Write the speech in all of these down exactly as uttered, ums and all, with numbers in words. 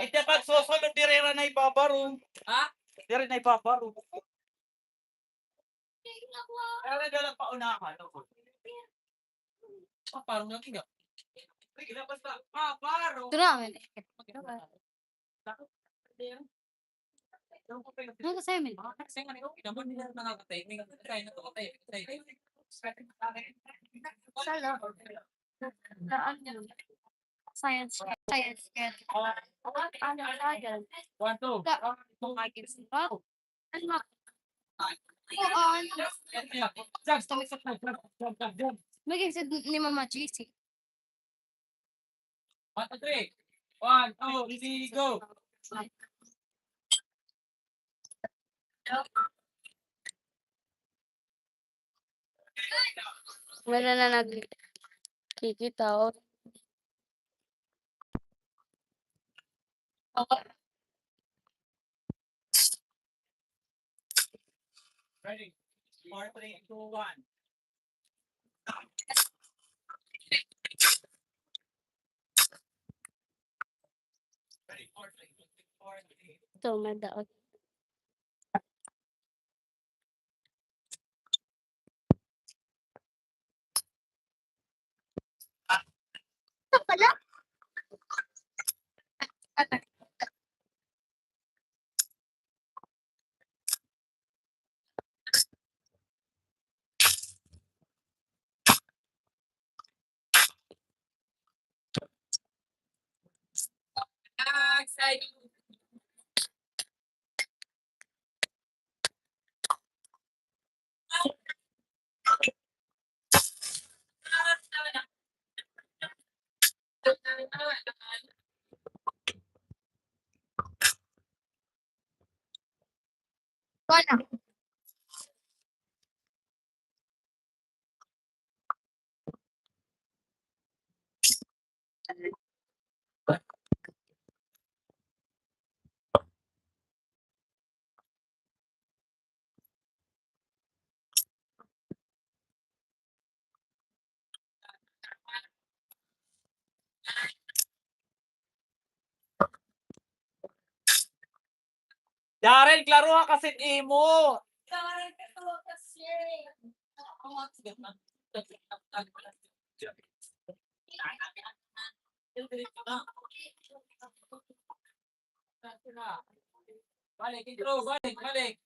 Ito pagsusunod, diri ra na ibabaro. Ha? Diri na ibabaro. Dala-dala pa unahan, no? Ah, parang lagi nga. Sige na, basta, ah, parang. Ito na, man. Ano ka sa'yo, man? Sala. Daan yun. Science, science, science. Ano, science? One, two. Ka-, Kuan. Mag-exit ni Mama Jessie. One, two, three. One, two, three, go. Wala na nagkikita, oh. Ready? Four, three, two, one. Ready? Four, three, two, one. Ito, madaot. Ito pala. Wala. Daryl, klaroha kasi imo. Balik, intro, balik, balik.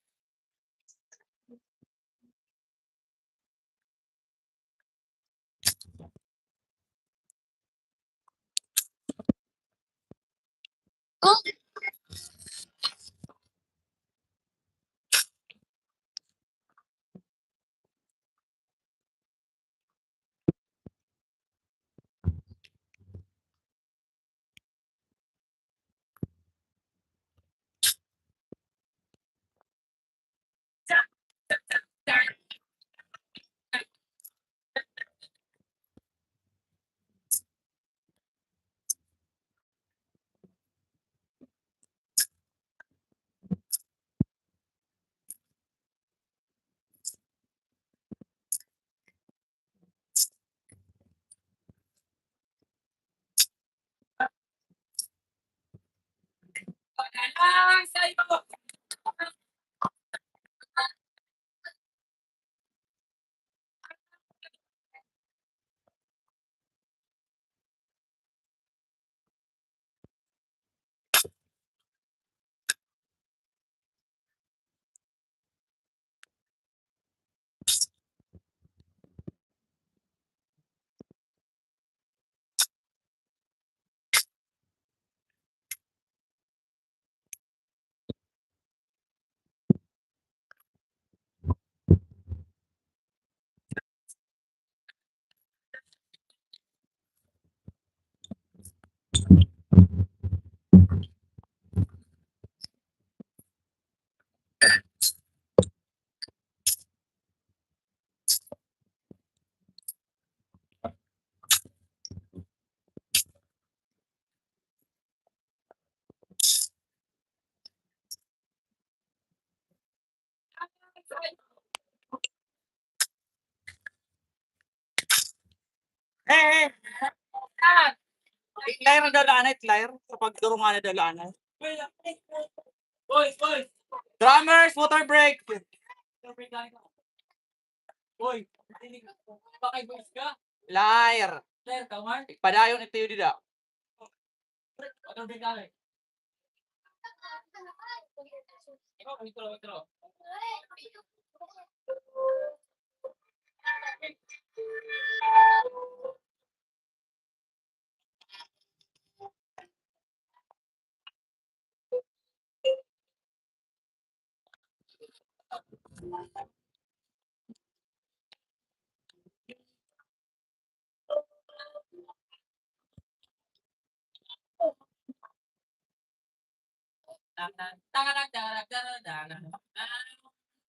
Clear na daw la anay, clear. Kapag durungan na daw la anay. Boys, boys. Drummers, water break. Boy, pakay boys ka. Clear. Clear ka, Mark? Padayon ito yun dida. Water break, Alex. Ikaw, ikaw, ikaw.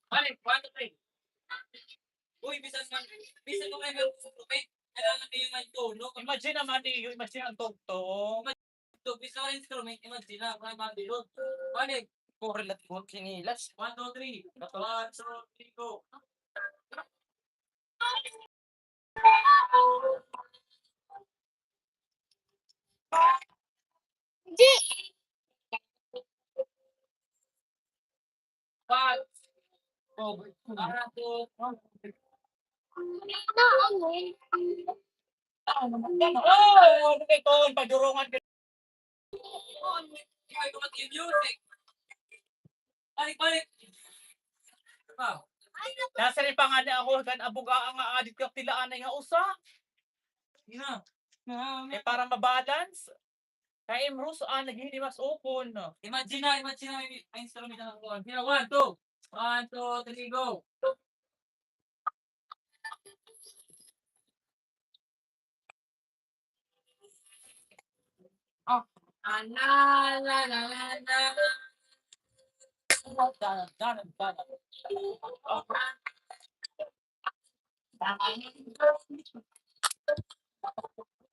Balik, one, two, three. Uy, bisan man, bisan ko kayo nag-instrument, kailangan niyo man tono. Imagine naman niyo, imagine ang tugtog. Tugtog, bisan ang instrument, imagine na, kung ano man bilog. Balik. Correlate ko, kinilas. One, two, three. One, two, three, go. Di. Five. Oh, ah, two. Na, ano? Oh, ano ito? Padurungan ka. Balik, balik. Ah. Nasiring pa ngani ako kan aboga nga adit ka tila anay nga usa. Ina. Eh, para ma-balance. Kay Imrus, ah, naghihinimas ukon. Imagine na, imagine na, may, may instrument na nakuha. Sino? One, two. One, two, three, go.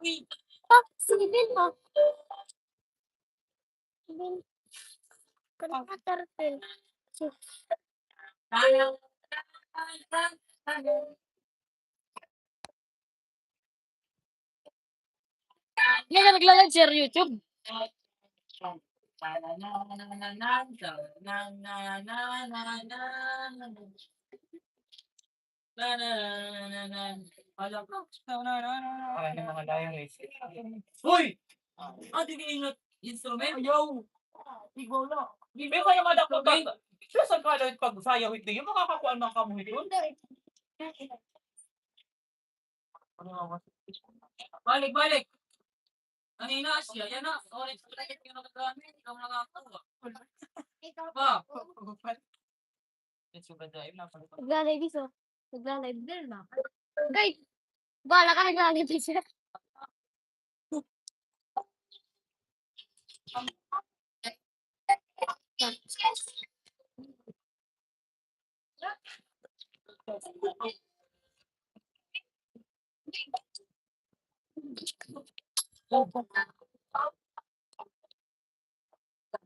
Uy, ah, si Bel, ha? Bel. Kanina turtle. Yan ang nagla-live, sir, YouTube. Ay, mga layang eh. Hoy! Ah, di niya ingat instrument? Ayaw. Ikaw na. Di ba kaya madakot ka? Siya sa ka lang pagsayaw, hindi yung makakakuha ng kamuhi doon. Balik, balik. Kanina siya, yan na. Orange, orange yung nagagamit. Ikaw na nga ako. Ba? Nagla-live iso. Nagla-live din na. Guys, bala ka nagla-live iso.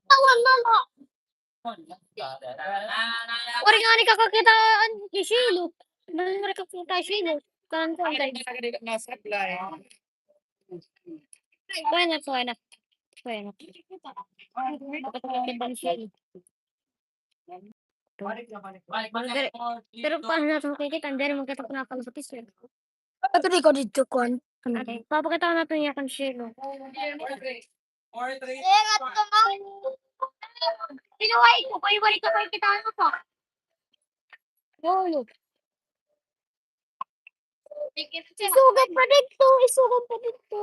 Awan na la. Waray ngani kakakitaan hi Shelo. Waray kakakita hi Shelo. Kan kuan kay. Nasa apply. Kuan na, kuan na. Kuan na. Kapatid ko hi Shelo. Pero, pero paano natin makikita? Hindi rin makita ko na pag-, ato di ko dito, kuan. Ano? Okay. Papakita ko natin niya kan Shelo. Ingat ka, ma. Sinuway ko, kay balik ka, kay kita ano pa. Lolo. Isugat pa dito, isugat pa dito.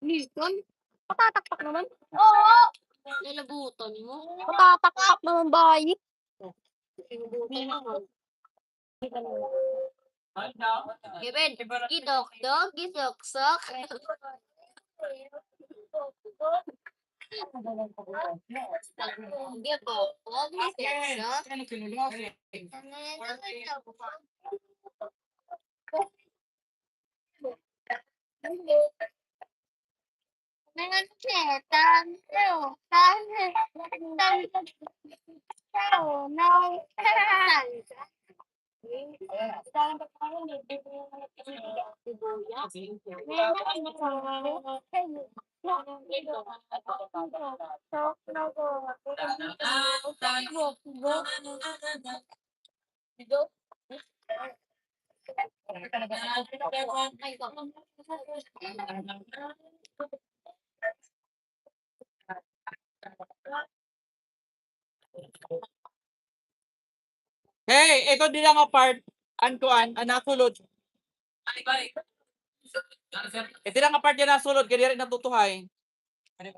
Milton? Patatakpak naman. Oo. Lalabutan mo. Patatakpak naman, bayi. Given, gidokdok, gisoksok. Gibokbok, gisoksok. Hey, ito dida nga part, an kuan, an nasulod. Ito dida nga part nga nasulod, kay diri natutuhay. One,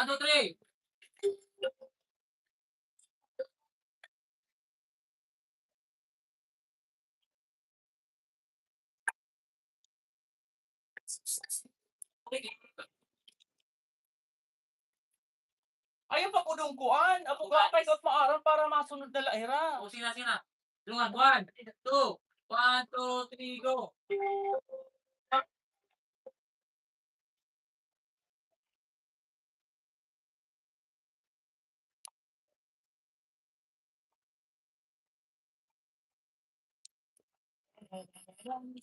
two, three. Ayaw pa gud kuan, abo ka kay ikaw maaram para masunod na la hira. O, sina, sina? Dungan, one, two, one, two, three, go.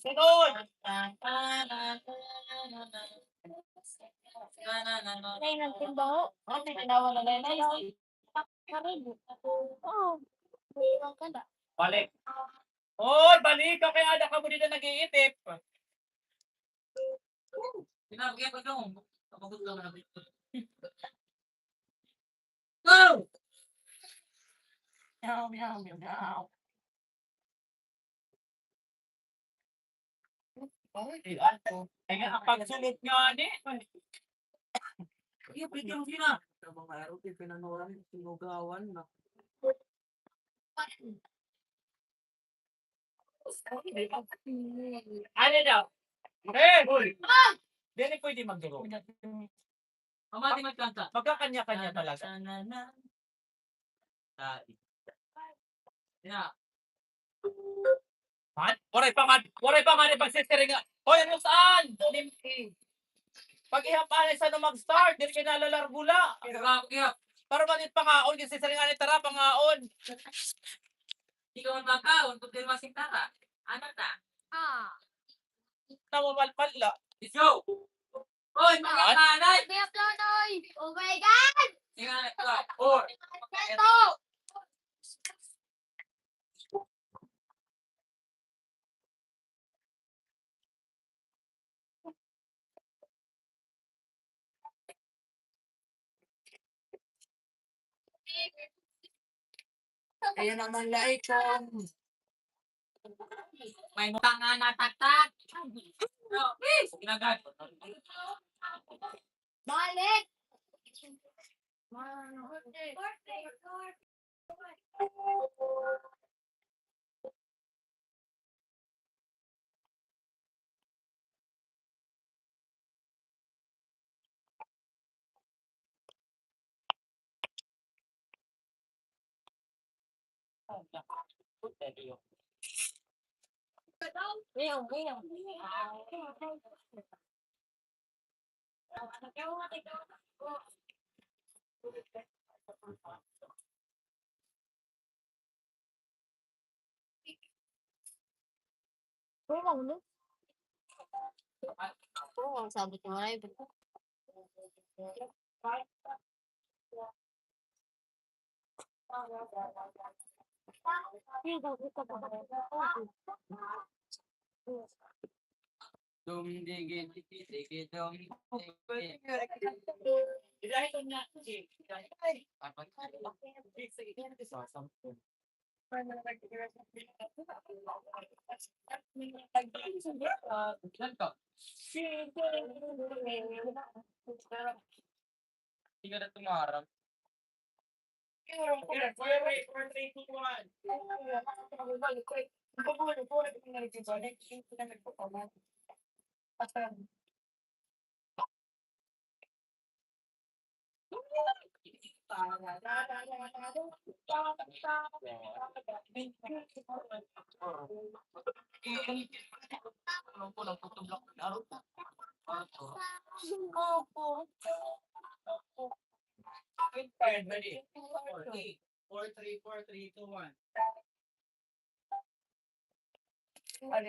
Sunod! Nay, nagtimbaho. Ano, tinawa na, Nay, Nay? Karibo. Oo. Iwan ka na. Balik. Oy, balik ka kay ada kamo dida nag-iitip. Sinabi ko, no. Kapagod lang na. Go! Meow, meow, meow, meow. Ay, ato. Ay, nga, ang pagsulot nga, ni. Ay, pwede yung sina. Sa mga araw, pinangawan, sinugawan na. Ano daw? Eh! Dili pwede magduro. Pamati magkanta. Magkakanya-kanya talaga. Ay. Ya. Man, waray pa man, waray pa man ipagsisiring nga. Hoy, ano saan? Pag-ihap anay sa no mag-start, diri kay nalalargo la. Grabe ka. Para man it pangaon, gisisiring anay tara, pangaon. Di ka man makaon, kung di masing tara. Ano na? Ah. Namamalpal la. Let's go. Oy, mga nanay! Kuya Flonoy! Oh my God! Tingnan ito. Four. Ito! Ayan naman, like, um, may mutang nga nataktak. Please, ginagad. Balik! Oo, ang sabot mo ay. Dum digi digi digi dum digi. Ikaw na tumarang. Four, three, four, three, two, one. Ang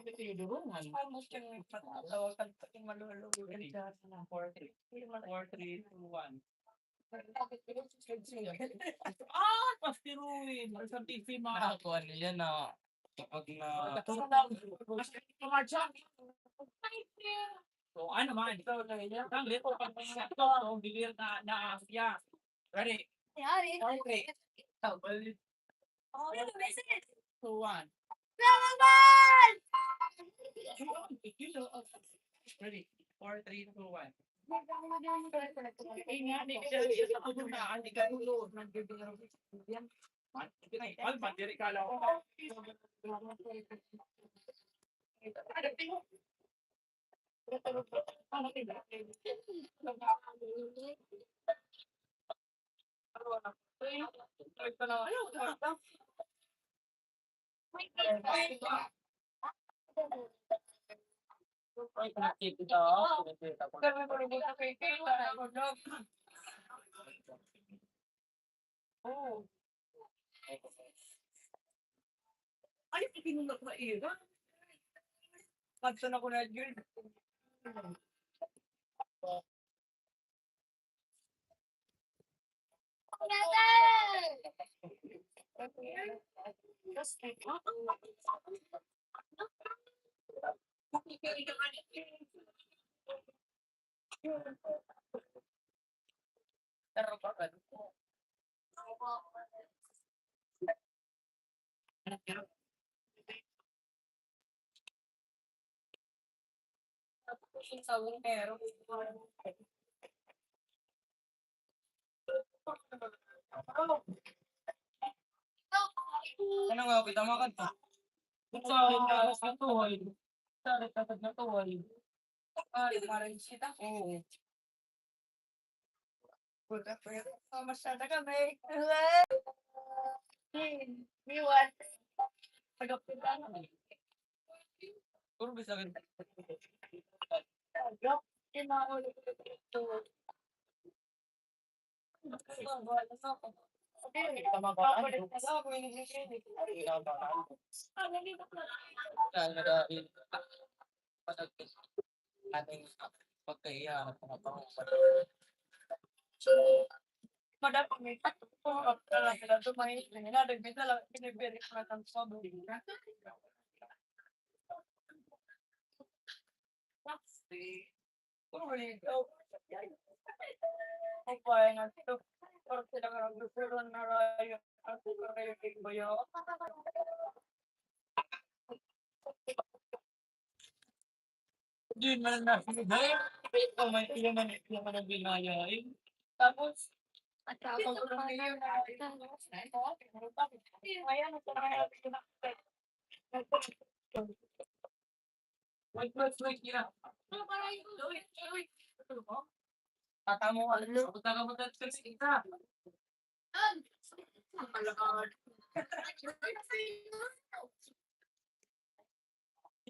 pinidurungan. Ay, mas yung tawagan pa yung malulungan. Four, three, two, one. Ah, pastiruin. Sa T V, mga. Nakakuha nila na kapag na. So, ano man? Ang lito, pag may sakto, ang bilir na, na, yeah. Ready? Yari. Four, three. Oh, ano, message? Two, one. Kalaban! Ready? Four, three, two, one. Ingani, ingani, ingani, ingani, Oh. Ay, pinulak na ira. Kadto na ko na yun. Ano nga, kita makadto. Sa oras na tuwal. Sa oras na tuwal. Ah, nagmaray sila. Oo. Wala pa yan. Mamasada kami. Iwan. Pagkapunta kami. Puro bisa ka. Pagkapunta kami. Madam, may tatlo po talaga na dumayo. Nagmita lang, pinibiri ko na ng sabon. Di man na, dahil ito man, iya man, iya man ang binaya, eh. Tapos, at saka ko lang yun, ayan, ito na. Wait, wait, wait, yeah. Tatamuan. Ano? Punta ka, punta ka sa isa.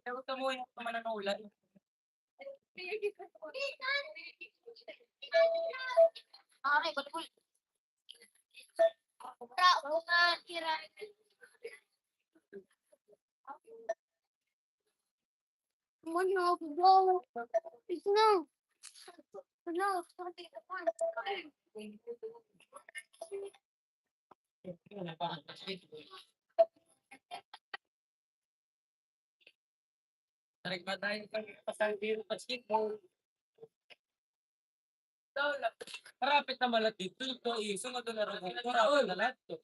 Tatamuan naman ang ulan. Ay, bulbul. Tao nga, tira. Manok daw. It's no. No. Tarik ba tayo pag pasal dito basketball? Rapit na malat dito, ito, iso nga doon na rin. Rapit na lahat to.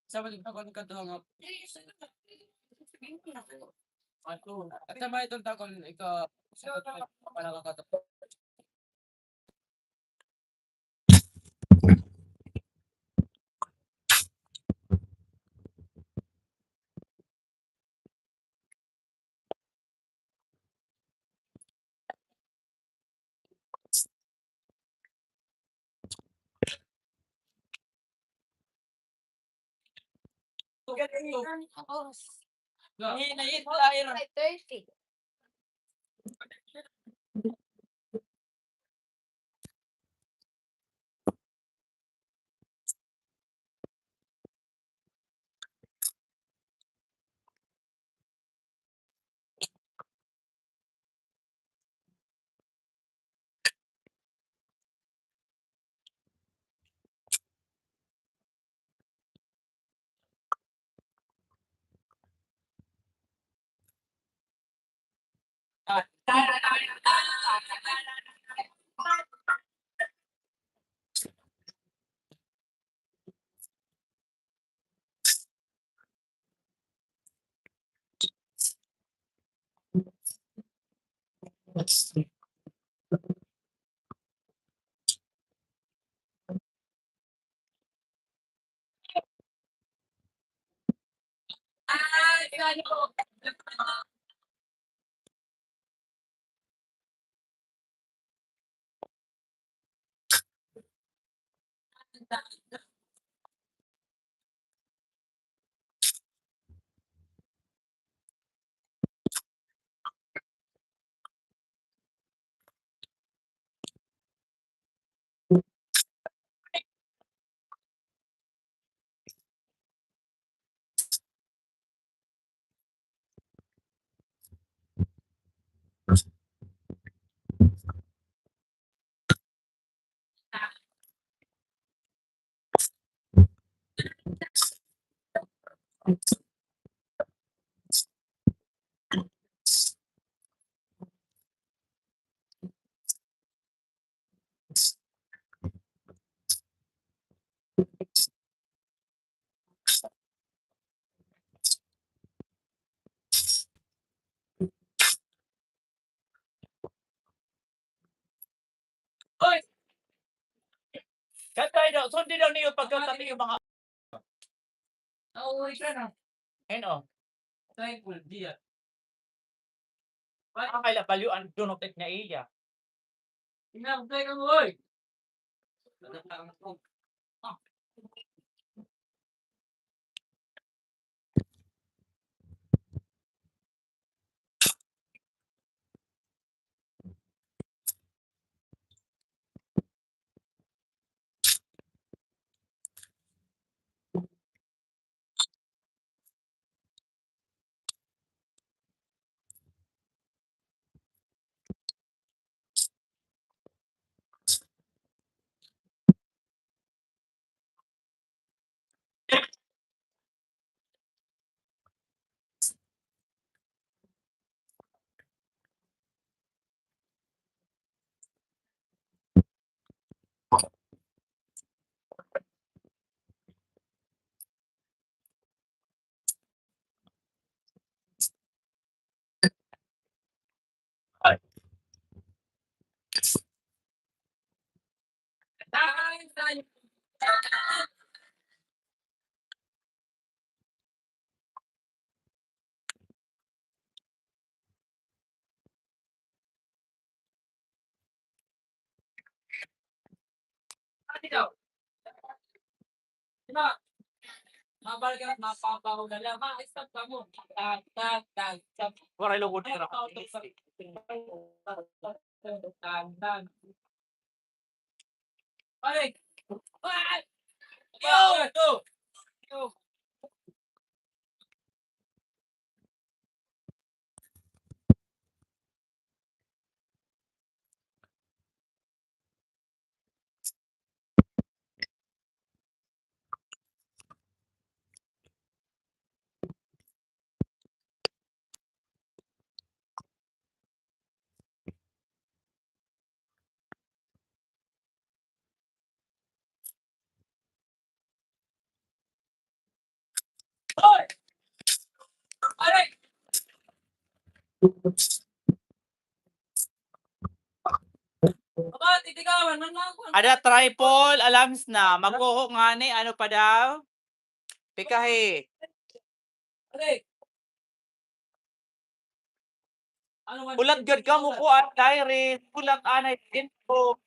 Sa mga dito, kung kadto nga. Oy! Katay daw, sundi daw niyo pagkakati yung mga... Nauwi siya na. Ayun, oh. Thankful, diya. Ang kailabalyo, ang dunot it na iya. Tingnan ko, tingnan mo, oy. Waray lugod nira. Ada triple alarms na. Maghuho ngani, ano pa daw? Pikahi. Hulat gad kamo kuan, diary. Hulat anay info.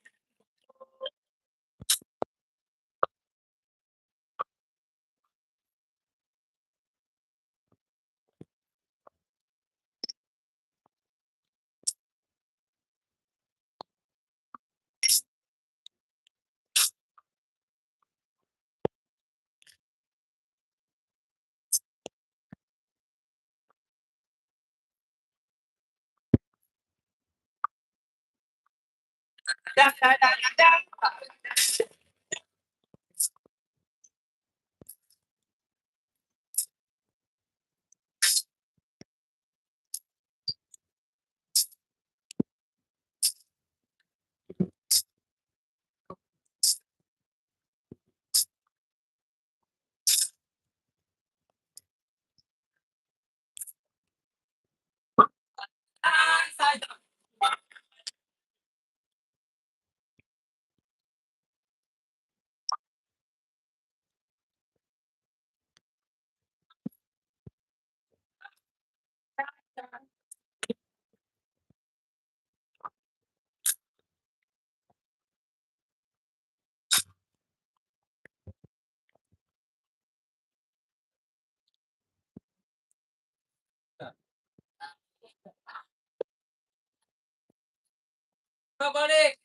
Pabalik!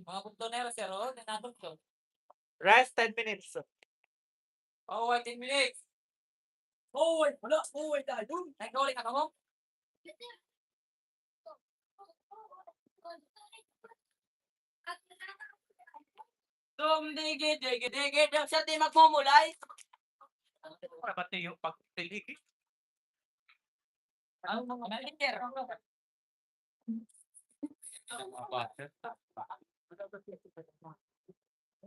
Mga punto na yun, sir, oh, nanatog to. Rest ten minutes. Oh, wait, ten minutes. Oh, wait, wala. Oh, wait, tayo. Ay, sorry, ano mo? Tum, digi, digi, digi, digi. Siya di magmumulay. Dapat niyo pagpili. Ang mga manager.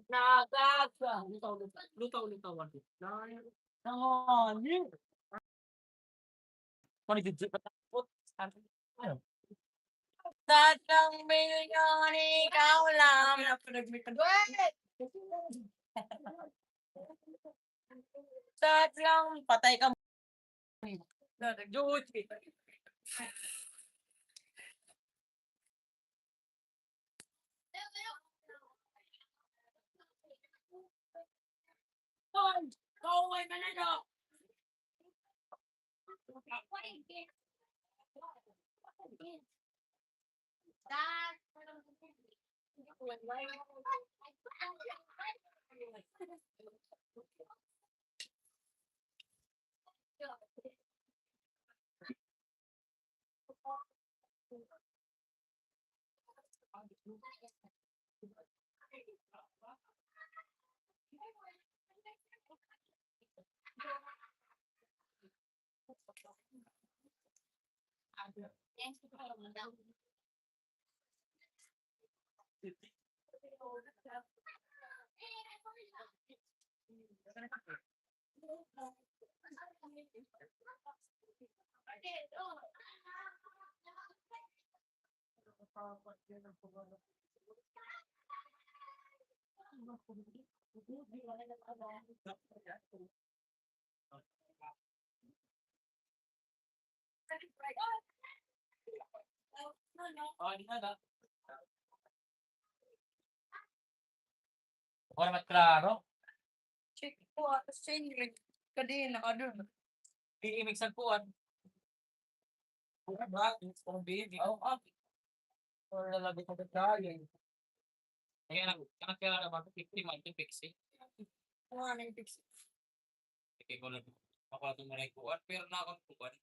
Nagaga. Lutaw, lutaw, lutaw. Nangani. Tatlong milyon, ikaw lang. Tatlong, patay ka. Wala mat klaro. Check po, ato sa inyo. Kadina ka dun. Iimig sa kuan. Wala ba? Yung baby. Oo, ah. Wala lagi ko detalye. Kaya nag-, kaya kaya naman fifty man yung fixing. Wala na yung fixing. Sige ko lang. Ako ato mo na yung kuan, pero na akong kuan.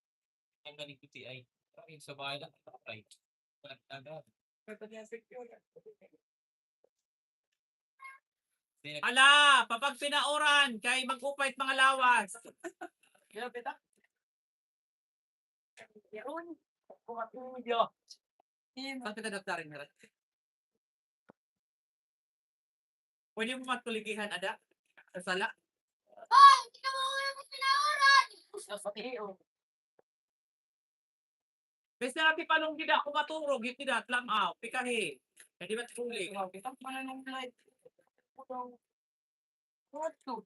Ang galing ko ti ay. Ay, sa bahay lang. Ay. Nagtaga. Hala, papagpinauran kay mag-upay it mga lawas. Saan ka nagtaring na rin? Pwede mo magkuligihan, ada? Sa sala? Ay, hindi ka mawala ng pinauran! Sa pati, oh. Basta ati palong gida ako maturog, yung gida, lam-aw, pikahi. Kadi ba't kulig? Kita pa na nung light. What to?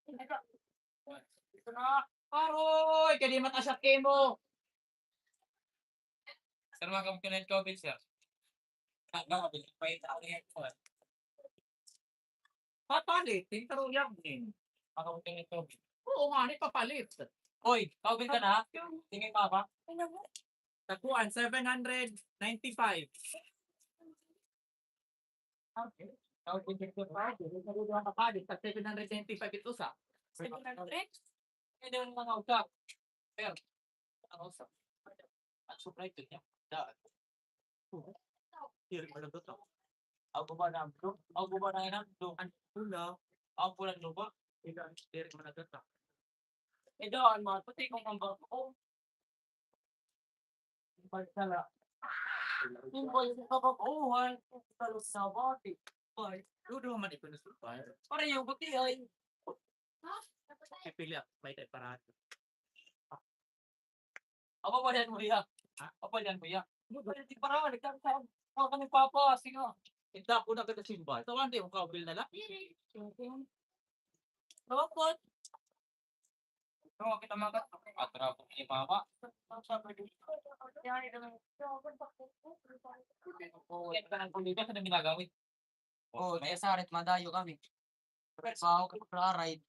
Ito na. Aroy, kadi mataas ang kemo. Sir, mga kapag-connect ko, sir. Ano, kapag-connect ko, eh. Papalit, tintaro yan, eh. Mga kapag-connect ko. Oo nga, ni papalit. Oy, kaupil ka na? Tingin pa ba? Takuan, seven hundred ninety-five. Okay. Kaupil ka pa. Kaupil ka pa. Seven hundred ninety-five ito sa. Seven hundred? Pwede yung mga utak. Sir, ano sa? Ang supply to niya. Daan. Diri man nagkataw. Ako ba na ang blue? Ako ba na ang blue? Ang pula. Ang pula lupa. Diri man nagkataw. Eh, daan man. Pati kung ang bago. Ang pala. Ang pala sa kabakuhan. Ang pala sa bati. Ay, dudu man ito na supply. Pareho, buti ay. Pipili ako, may tayo parado. Apa ba yan, kuya? Ha? Apa ba yan, kuya? Ano ba yan? Di parado, nagkakaroon. Ako ni Papa, sige. Kita ko na kita simba. Ito, hindi, yung cowbell na lang. Dapat. Ito, kita mga kat-, atrapo ni Papa. Ito, ito, ito, ito, ito, ito, Oh, may asarit, madayo kami. Trabaho ko, aray.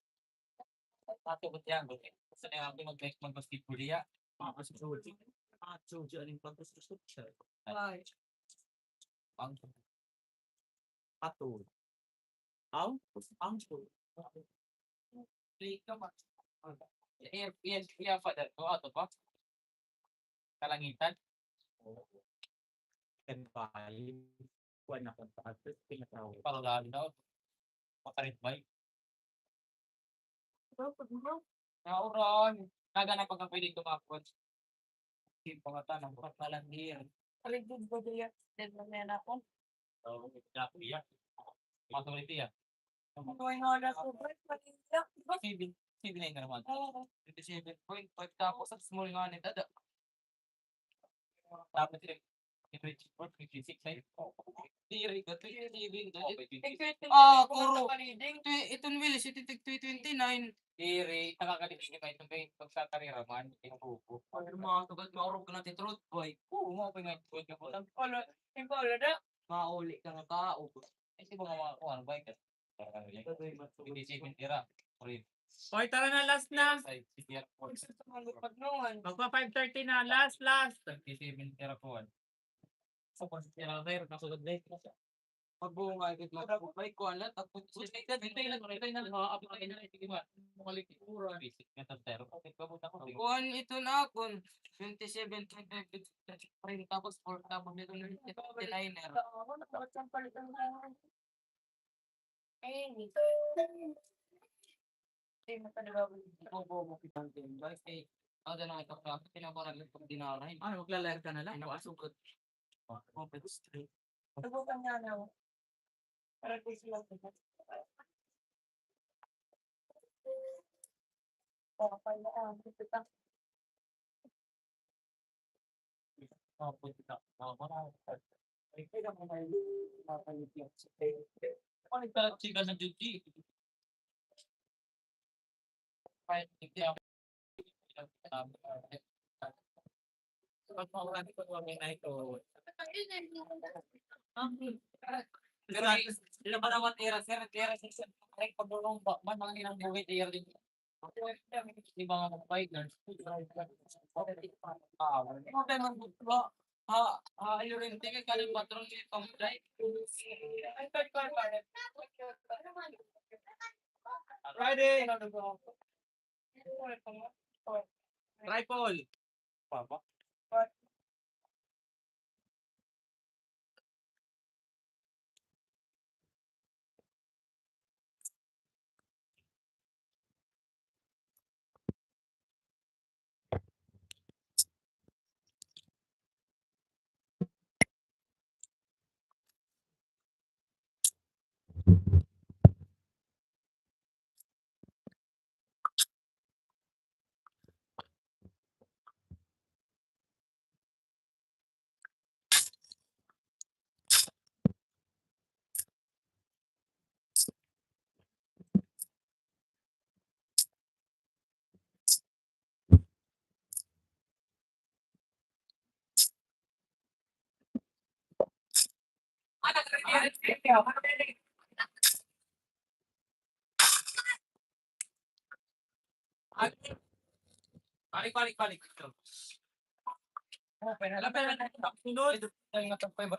Ato ko tiyan, gusto niya ako mag-, mag-basketball iya. Mga basketball. Ah, so, diyan yung pagkasusunod siya. Ay. Ang pato. Ang? Ang Iya, iya, iya, Father. O, ato pa. Kalangitan. Kan bayi. Kuan na kon pa ato, pinatawo. Para lalo na. Makarit bay. Nauran. Naga na pagkapwede tumapos. Di pangatan ang pagpalandian. Aligid ba diya? Din mo na ako. Oo, dako iya. Maturity iya. Ano nga na ko, boy? Pag-iyak. Seven, seven na naman. Oo. Twenty-seven point five tapos sa small nga ni dada. Tapos, eh, twenty-four, twenty-six ay. Diri ka, twenty-seven ka. Ah, kuro. Twi-, iton Willis, ito tig twenty-nine. Diri, nakakalimutan ka ito, may pagsakarira man, inuubo. Ay, mga tugat, maurog ka na ti Truth Boy. Oo, mga pangay, tugat ka po. Wala, wala da. Mauli ka na tao. Ay, si mga, mga kuwan, bike. Twenty-seven tira. Free. Oy, tara na, last na. Ay, sige, ako. Magpa five thirty na, last, last. Twenty-seven tira, kuwan. Sa pagkira, sir, kasulod na ito. Pagbunga, ikit lang. May kuwan lang, tapos, dito, dito, dito, dito, dito, mga kapatid na, sige ba? Mga likura. Basic na to, sir. Okay, kabot ako. Kuwan ito na akon. Twenty-seven, twenty-nine, tapos four, tapos dito na yung liner. Ay, maglalaro ka na lang. Ay, maglalaro ka na lang. Ay, maglalaro ka na lang. Ready. Rifle. Balik, balik, balik. Ito. Oh, pera, pera, pera, sunod. Ay, nga, tapay ba?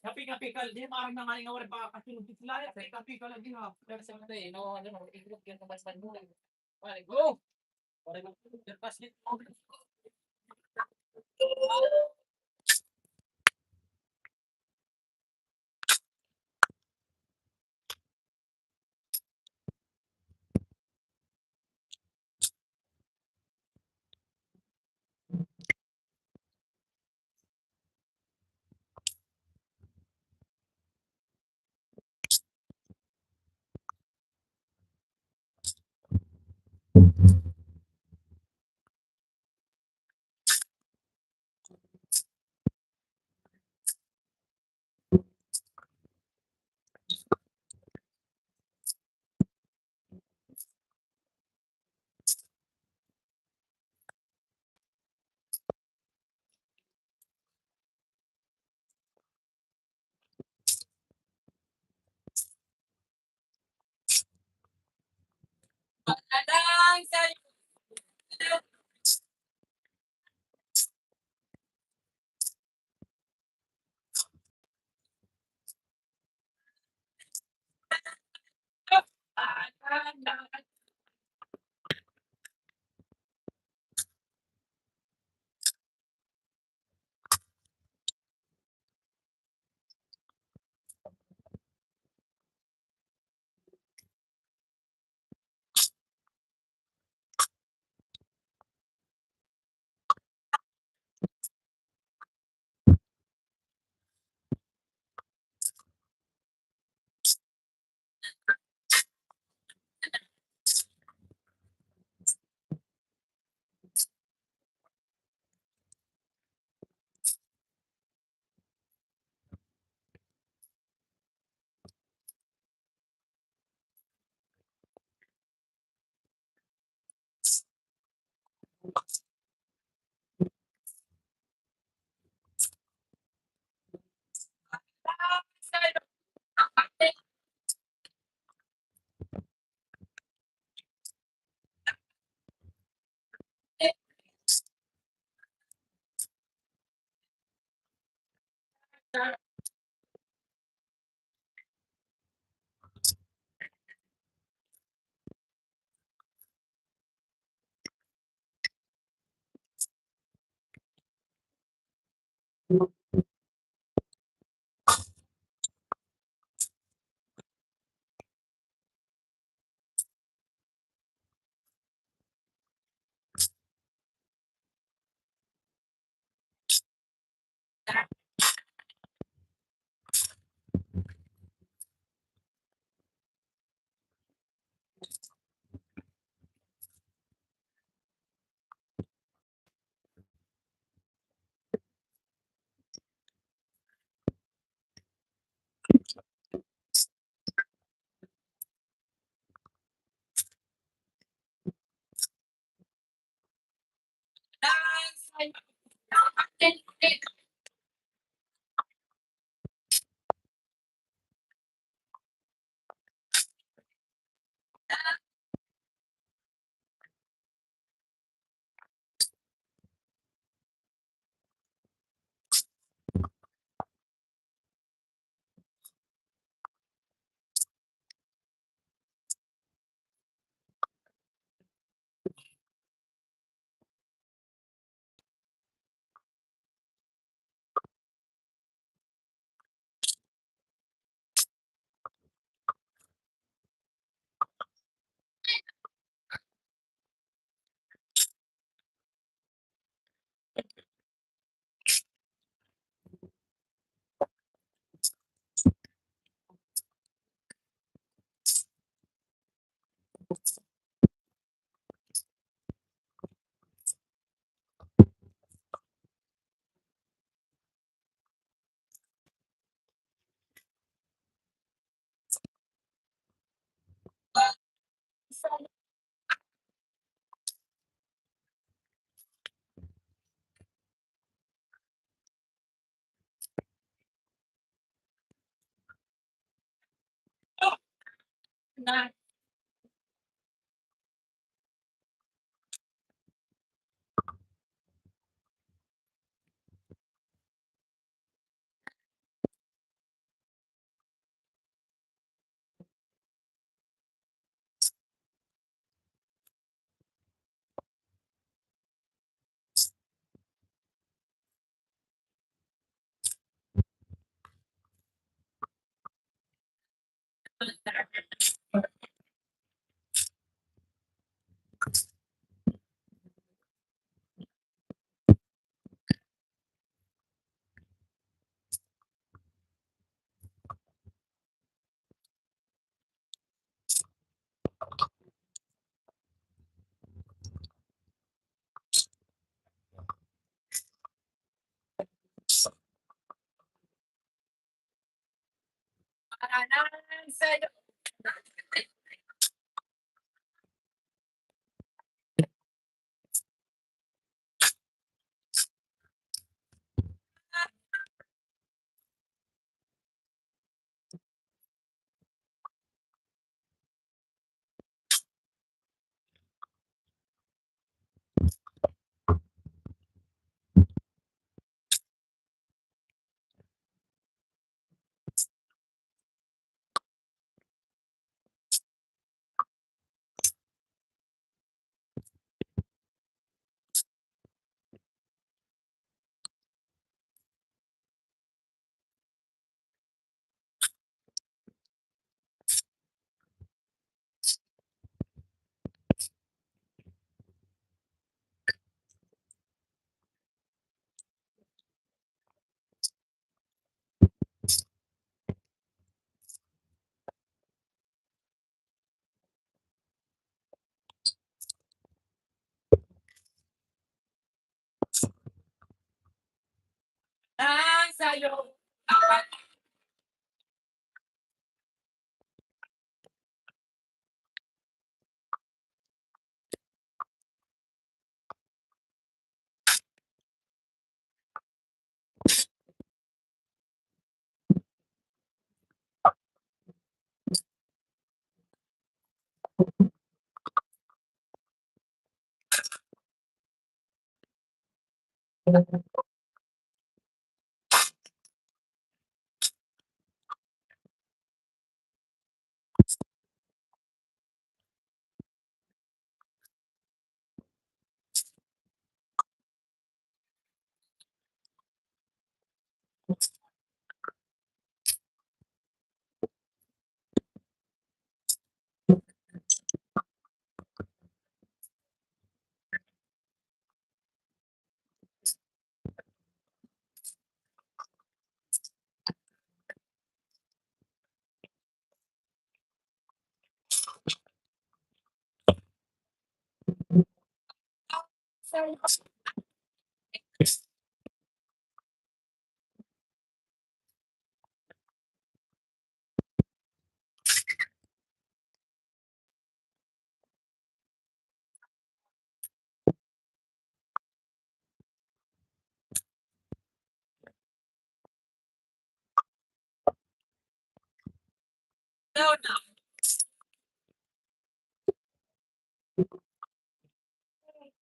Kapi, kapi, kal-, di, marang na nga nga wala pa kasunod sila, eh, kapi, kal-, di, ha. Pero sa mga, eh, no, ano, no, i-group yan, mas manulit. Go!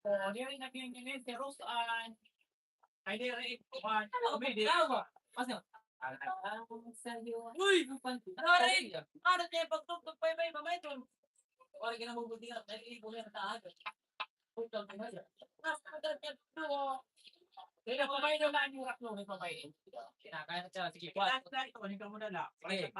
Oh, diri na pinili si Rose Ann. Ay, diri, kuan. Uy! Ano rin? Ano rin? Pagtugtog pa yung may pamay doon. Wala ka na mabuti na. May ibo na taas. Kaya pamay doon na yung raklo, may pamay. Kinakain na siya. Sige, kuan. Ito, hindi ka muna lang. Sige.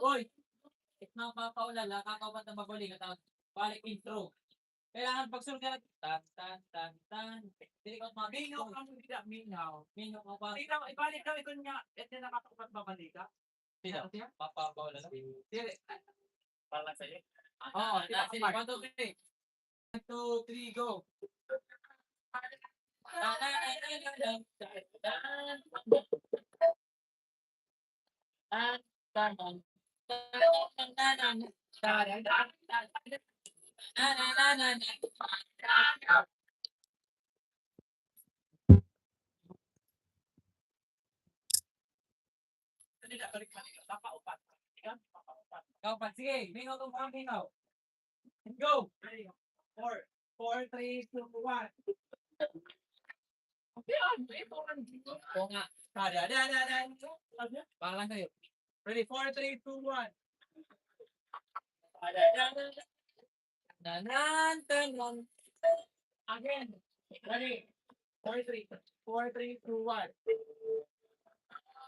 Oy, mga papaulala, kakaupat na maguling at ang balik intro. Kailangan pagsunod ka, tan, tan, tan, tan. Dili ka mag- Mingaw ang dida, mingaw. Mingaw ka pa. Ikaw, ibalik daw, ikaw niya, ito na nakakaupat babalik, ha? Sino? Ano siya? Papa Paolo na? Dili. Para lang sa'yo. Oo, ah, sige, one, two, three. Two, three, go. Ikaw pa, sige, mingaw tong pangmingaw. Go! Ready? Four, four, three, two, one. Oo nga. Ada, ada, ada, ada. Pangalan kayo. Ready? Four, three, two, one. Ada, ada, ada, ada. Tanan, tanan. Again. Ready? Four, three. Four, three, two, one.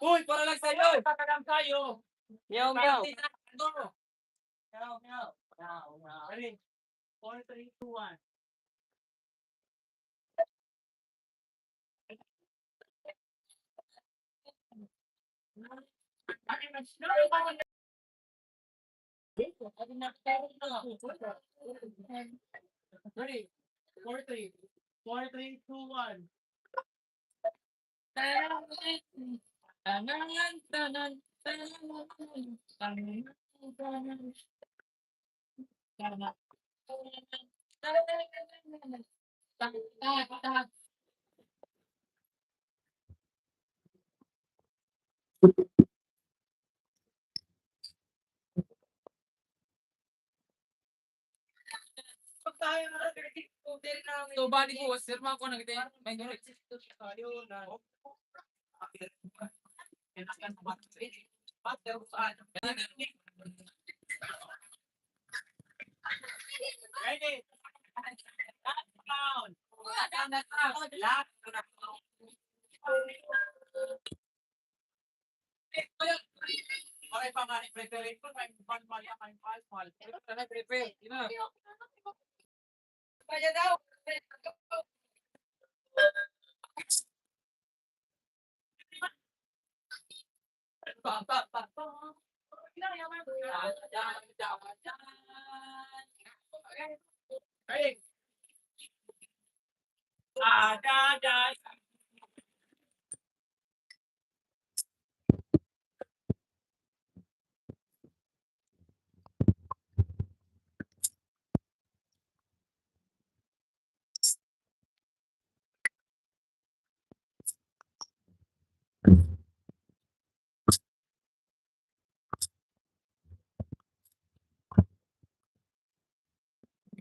Uy, para lang sa'yo. Para lang sa'yo. Meow, meow. Meow, meow. Meow, meow. Ready? Four, three, two, one. Ready? Four, three. Four, three, two, one. Tanan, tanan, tanan, tanan, tanan. So, bali ko, sir, mga kuwan na kita, may ganun. Ready? Last round. Last round.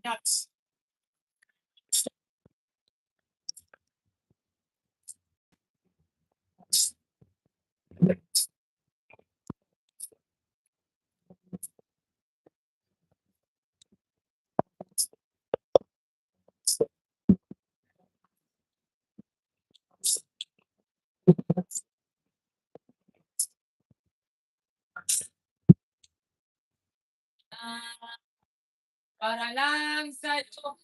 Peanuts. Ah, para lang sa iyo.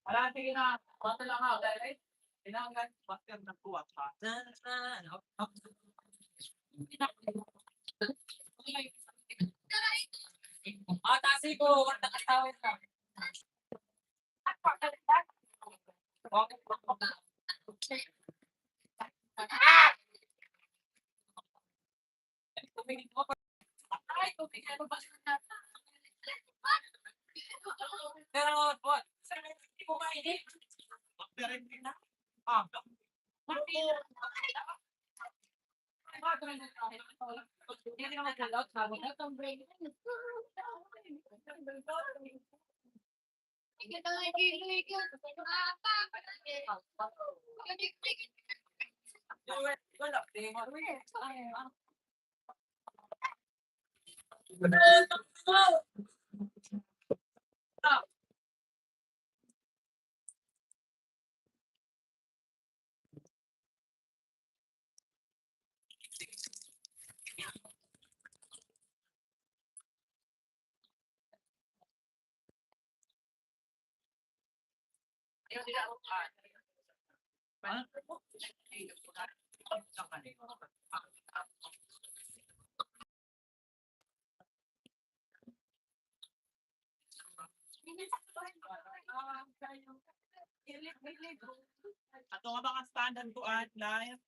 Wala, sige na. Basta lang ako, dahil, eh, kailangan master ng kuwat, ha? Ah, tasi ko, nakatawid na. Ato nga mga standard ko, ah, live.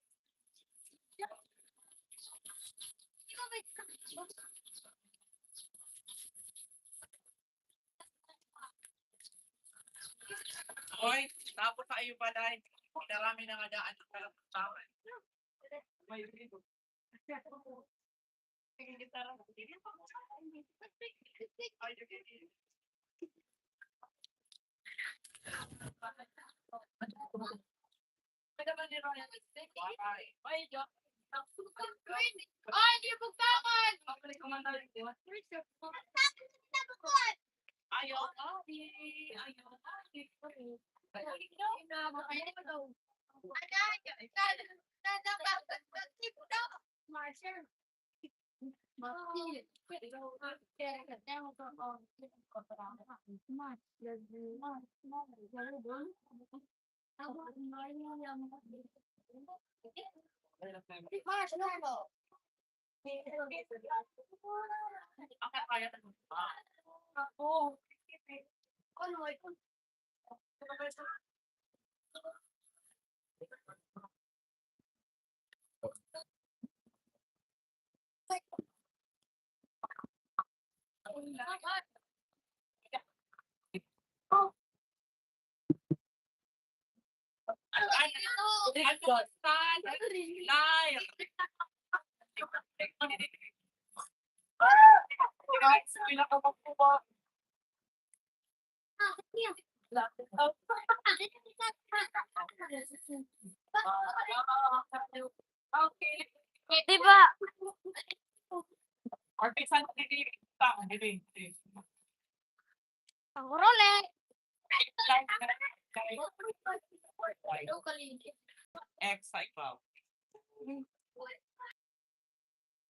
Hoy, tapos sa iyo pa, dahil darami na nga daan ang kalapatawan. May libo. Ayaw, ayaw, ayaw. Di ba? Ang role. Excited.